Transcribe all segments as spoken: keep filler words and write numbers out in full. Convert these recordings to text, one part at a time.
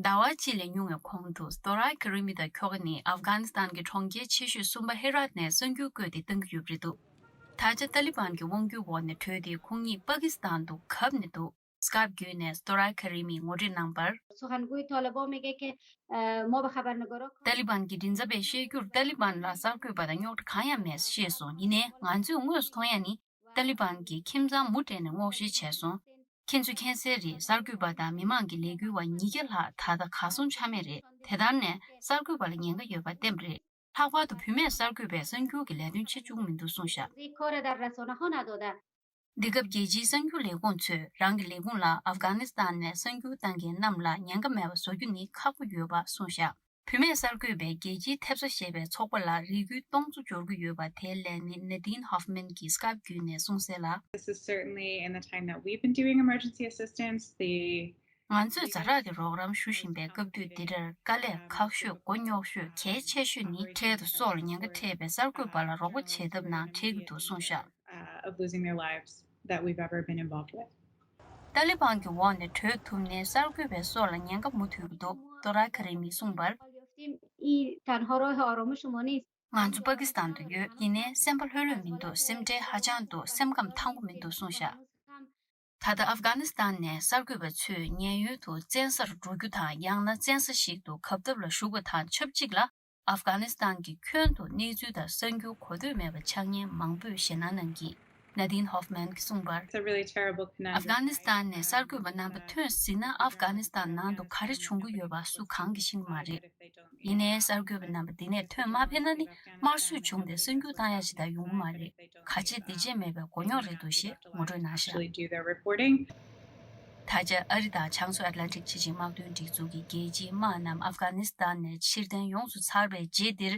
ཟླ་བ་གཅིག་ལས་ཉུང་བའི་གོང་དུ་སྟོ་ར་ཁ་རི་མི་དང་ཁྱོ་ག་ནི་ཨབ་གྷ་ནི་སི་ཐན་གྱི་གྲོང་ཁྱེར་ཆེ་ཤོས་གསུམ་པ་ཧེ་རཱཏ་ནས་གསར་འགྱུར་བཀོད་དེ་བཏང་གི་ཡོད་པ་རེད་འདུག་ད་ཆ་ཏཱ་ལི་བན་གྱི་དབང་སྒྱུར་འོག་ནས་བྲོས་ཏེ་ཁོང་ཉིད་པ་ཀི་སི་ཐན་དུ་གབ་ནས་འདུག་སྐབས་བརྒྱུད་ནས་སྟོ་ར་ཁ་རི་མིས་ངོ་སྤྲོད་གནང་བར། سخنگوی طالبان میگه که، اه، ما به خبر نگارا ཏཱ་ལི་བན་གྱི་མགྲིན་ཚབ་པས་བཤད་རྒྱུར། ཏཱ་ལི་བན་ལ་གསར་འགོད་པ་དང་རྙོག་དྲ་གང་ཡང་མེད་ཅེས་གསུངས། ཡིན་ནའི་ང་ཚོས་དངོས་སུ་མཐོང་ཡ་ནི་ཏཱ་ལི་བན་གྱིས་ཁྱིམ་ཚང་མུ་སྦྲེལ་ནས་སྔོག་བཤེར་བྱས་སོང་། ཁྱེད་ཚོས་མཁྱེན་གསལ་རེད། གསར་འགོད་པ་དང་མི་མང་གི་ལས་འགུལ་བ་ཉིས་བརྒྱ་ལྷག་ད་ལྟ་གར་སོང་ཆ་མེད་རེད། དེ་ལྟར་ནས་གསར་འགོད་པ་ལ་ཉེན་ཁ་ཡོད་པ་བསྟན་པ་རེད། ལྷག་པར་དུ་བུད་མེད་གསར་འགོད་པས་གསར་འགྱུར་གྱི་ལས་དོན་བྱེད་བཅུག་མི་འདུག་གསུངས་བཞག་འདི་སྐབས་རྒྱལ་སྤྱིའི་གསར་འགྱུར་ལས་ཁུངས་ཚོས་རང་གི་ལས་ཁུངས་ལ་ཨབ་གྷ་ནི་སི་ཐན་ནས་གསར་འགྱུར་བཏང་མཁན་རྣམས་ལ་ཉེན་ཁ་མེད་པ་བཟོ་རྒྱུ་ནི་ཁག་པོ་ཡོད་པ་གསུངས་བཞག་བུད་མེད་གསར་འགོད་པས་རྒྱལ་སྤྱིའི་ཐེབས་རྩ་ཞེས་པའི་ཚོགས་པ་ལ་རེ་སྐུལ་གཏོང་ཚུལ་འབྱོར་གྱི་ཡོད་པ་དེའི་ལན་ནི་ནེ་དིན་ཧོབ་མན་གྱིས་སྐབས་བརྒྱུད་ནས་གསུངས་གསལ་ལ། This is certainly in the time that we've been doing emergency assistance, the ང་ཚོས་ཛ་དྲག་གི་རོགས་རམ་ཞུ་བཞིན་པའི་སྐབས་དུས་འདི་འདྲར་དཀའ་ལས་ཁག་ཤོས་མགོ་རྙོག་ཤོས་གལ་ཆེ་ཤོས་ནི་འཕྲལ་དུ་སྲོག་ལ་ཉེན་ཁ་འཕྲད་པའི་གསར་འགོད་པ་ལ་རོགས་པ་བྱེད་ཐབས་ནང་འཕྲད་ཀྱི་འདུག་གསུངས་བཞག uh, of losing their lives that we've ever been involved with. ཏཱ་ལི་བན་གྱི་འོག་ནས་བྲོས་ཐུབ་ནས་གསར་འགོད་པའི་སྲོག་ལ་ཉེན་ཁ་མུ་མཐུད་ཀྱི་འདུག་ཏོ་ར་ཁ་རི་མིས་གསུངས་པར། ای تنها راه آرامش ما نیست. ང་ཚོ་པ་ཀི་སི་ཐན་དུ་ཡོད། ཡིན་ནའི་སེམས་པ་ལྷོད་ལྷོད་མི་འདུག་སེམས་ཁྲལ་ཧ་ཅང་འདུག་སེམས་ཁམས་ཐང་པོ་མི་འདུག་གསུངས་བཞག་ད་ལྟ་ཨབ་གྷ་ནི་སི་ཐན་ནས་གསར་འགོད་པ་ཚོས་ཉེན་གཡོལ་དུ་བཙན་སར་འགྲོ་རྒྱུ་དང་། ཡང་ན་བཙན་ས་ཞིག་ཏུ་གབ་ཐབས་ལ་ཞུགས་པ་དང་ཆབས་ཅིག་ལ། ཨབ་གྷ་ནི་སི་ཐན་གྱི་ཁྱོན་དུ་གནས་ཚུལ་དང་གསར་འགྱུར་གོ་ཐོས་མེད་པ་ཆགས་ཉེན་མང་པོས་ཞེད་སྣང་གནང་གིས། ནཱ་དིན་ཧོབ་མན་གྱིས་གསུངས་པར། It's a really terrible conundrum. ཨབ་གྷ་ནི་སི་ཐན་ནས་གསར་འགོད་པ་རྣམ་པ་ཐོན་ཟིན་ན། ཨབ་གྷ་ནི་སི་ཐན་ནང་དུ་ག་རེ་བྱུང་གི་ཡོད་པ་སུ་གང་གིས་ཤེས་ཀྱི་མ་རེད། ཡིན་ནའི་གསར་འགོད་པ་རྣམ་པ་འདི་ནས་ཐོན་མ་ཕེབས་ན་ནི། དམར་གསོད་བྱུང་སྟེ་གསར་འགྱུར་བཏང་ཡ་ཅིག་ད་ཡོང་གི་མ་རེད། ག་བྱེད་འདི་བྱེད་མེད་པའི་མགོ་རྙོག་རེད་འདུག་ཞེས་ངོ་སྤྲོད་གནང་བཞག Actually do their reporting. ད་ཆ་ཨ་རི་དང་བྱང་མཚོ་ཨེཊ་ལན་ཊིག་ཆེད་བཞིན་དམག་དོན་སྒྲིག་འཛུགས་ཀྱི་རྒྱལ་སྤྱིའི་དམག་རྣམས་ཨབ་གྷ་ནི་སི་ཐན་ནས་ཕྱིར་འཐེན་ཡོངས་སུ་ཚར་བའི་རྗེས་འདིར།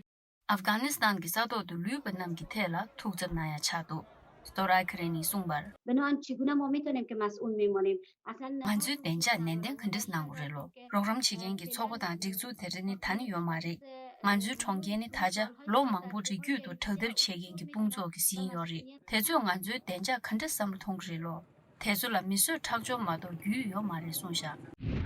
ཨབ་གྷ་ནི་སི་ཐན་གྱི་ས་ཐོག་ཏུ་ལུས་པ་རྣམས་ཀྱི་ཐད་ལ་ཐུགས་འཚབ་གནང་ཡ་ཆགས་འདུག་སྟོ་ར་ཁ་རེ་ནིས་གསུངས་པར། بنابراین چگونه ما می‌تونیم که مسئول میمانیم؟ اصلاً ང་ཚོའི་བདེ་འཇགས་ནན་ཏན་ག་འདྲས་གནང་དགོས་རེད་ལོ། རོགས་རམ་བྱེད་མཁན་གྱི་ཚོགས་པ་དང་སྒྲིག་འཛུགས་དེ་འདྲ་ནི་ད་ནི་ཡོད་མ་རེད། ང་ཚོའི་གྲོང་ཁྱེར་ནི་ད་ཆ་ལོ་མང་པོ་རིགས་རྒྱུད་དུ་དྲག་འཐབ་བྱེད་མཁན་གྱི་དཔུང་ཚོགས་ཀྱིས་ཟིན་ཡོད་རེད། དེ་ཚོས་ང་ཚོའི་བདེ་འཇགས་ག་འདྲས་བསམ་བློ་གཏོང་གི་རེད་ལོ། དེ་ཚོ་ལ་མི་གསོད་ཁྲག་སྦྱོར་མ་གཏོགས་རྒྱུས་ཡོད་མ་རེད་གསུངས་བཞག